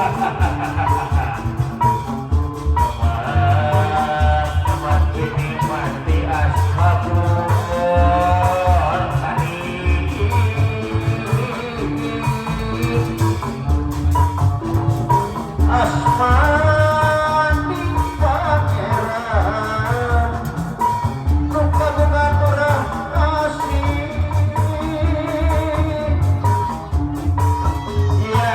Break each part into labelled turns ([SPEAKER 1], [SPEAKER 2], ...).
[SPEAKER 1] Teman-teman ini mati ashabul karim. Asmani pangeran nu kagungan murah asih ya.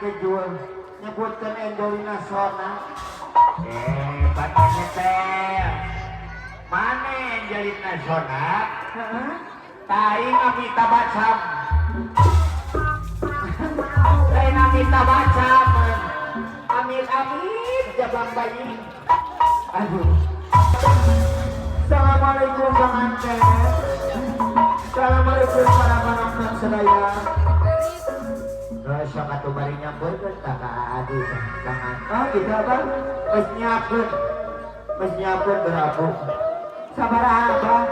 [SPEAKER 1] kejul nyebutkeun Angelina Sona. Patanya teh mana Angelina Sona?
[SPEAKER 2] Heeh.
[SPEAKER 1] Tai ngamita bacam. Tai ngamita bacam. Amit amit jabang bayi.
[SPEAKER 2] Aduh. Assalamualaikum Bang Ante. Assalamualaikum para penonton sedaya.
[SPEAKER 1] Sok atuh bari nyampeurkeun ka ka Adi teh Bang Ante.
[SPEAKER 2] Oh gitu abang.
[SPEAKER 1] Geus nyiapkeun. Geus nyiapkeun berabu.
[SPEAKER 2] Sabaraha abah?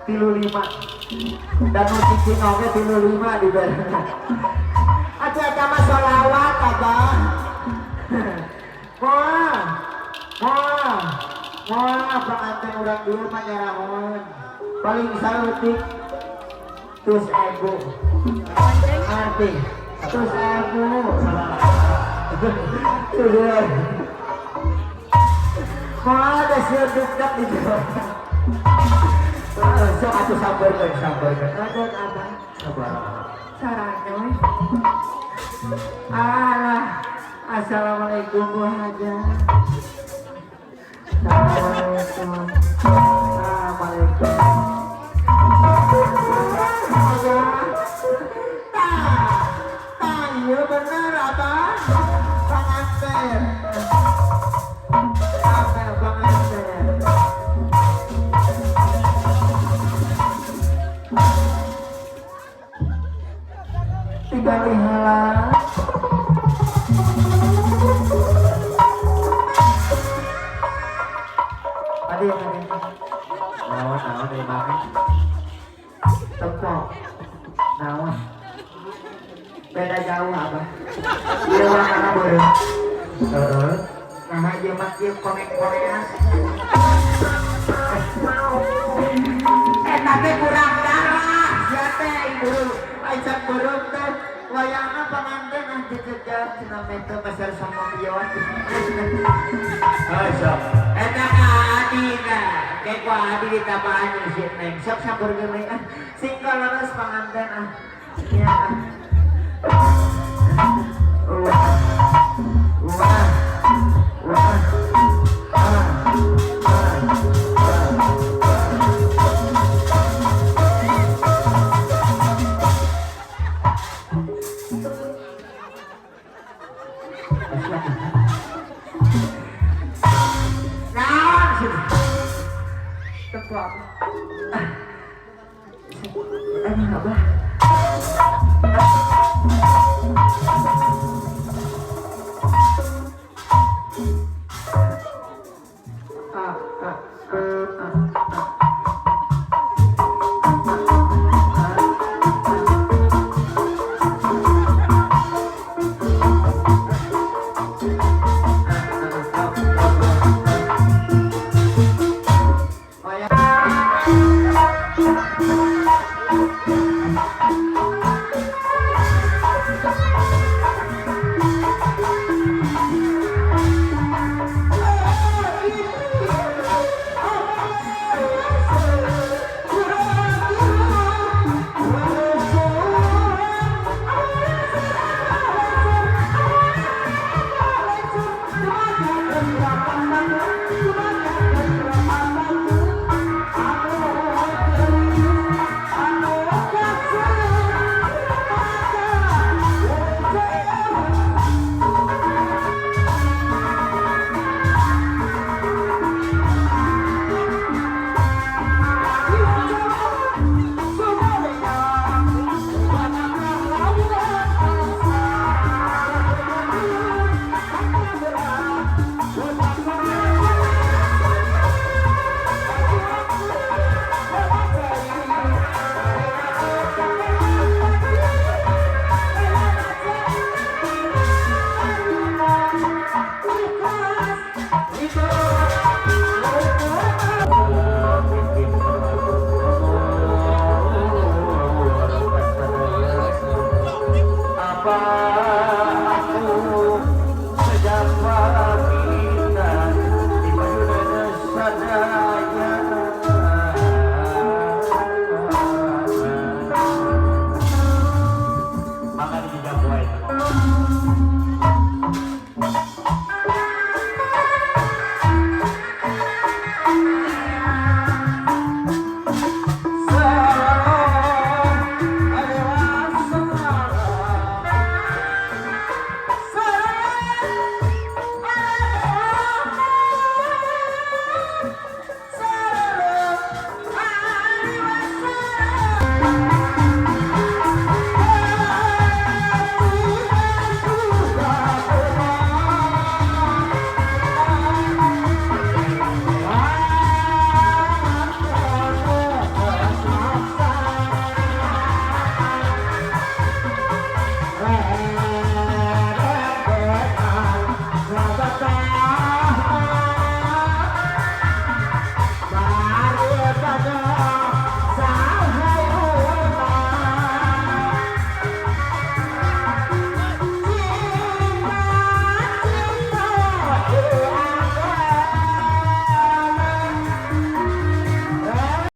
[SPEAKER 1] 35. Dan nu cicing oge 35 dibereuna.
[SPEAKER 2] Atuh eta mah sholawat abah. Moal. Moal. Moal pengantin urang dieu mah nyarahoeun.
[SPEAKER 1] Paling saeutik tus ego.
[SPEAKER 2] Arti.
[SPEAKER 1] Tus ego. Sudah.
[SPEAKER 2] Moal da sieun dukdak di jero.
[SPEAKER 1] Sok atuh sampeurkeun sampeurkeun.
[SPEAKER 2] Ngadon abah.
[SPEAKER 1] Sabaraha.
[SPEAKER 2] Sarana we. Alah. Assalamualaikum Bu Haja. Assalamualaikum. Assalamualaikum. Haja. Tah. Tah ieu bener abah. Panganten. Abah panganten. Tiga heula.
[SPEAKER 1] Adi adi. Naon naon deui make?
[SPEAKER 2] Tepok.
[SPEAKER 1] Naon?
[SPEAKER 2] Beda jauh abah. Ieu warna beureum.
[SPEAKER 1] Heeh.
[SPEAKER 2] Nah, ieu mah ieu konek koneas. Eta teh kurang darah sia teh ibu.
[SPEAKER 1] Aican beureum teh wayahna panganten ah jejeg cenah mete meser samobion. Oh sok. Eta ka Adi na. Kayak ku Adi ditambahan si Neng. Sok sampeurkeun we ah.
[SPEAKER 2] Sing kaleres panganten ah. Ya ah.
[SPEAKER 1] Wah. Wah. Wah. Ah. Ah. Ah. Naon sih?
[SPEAKER 2] Tepok. Aduh abah.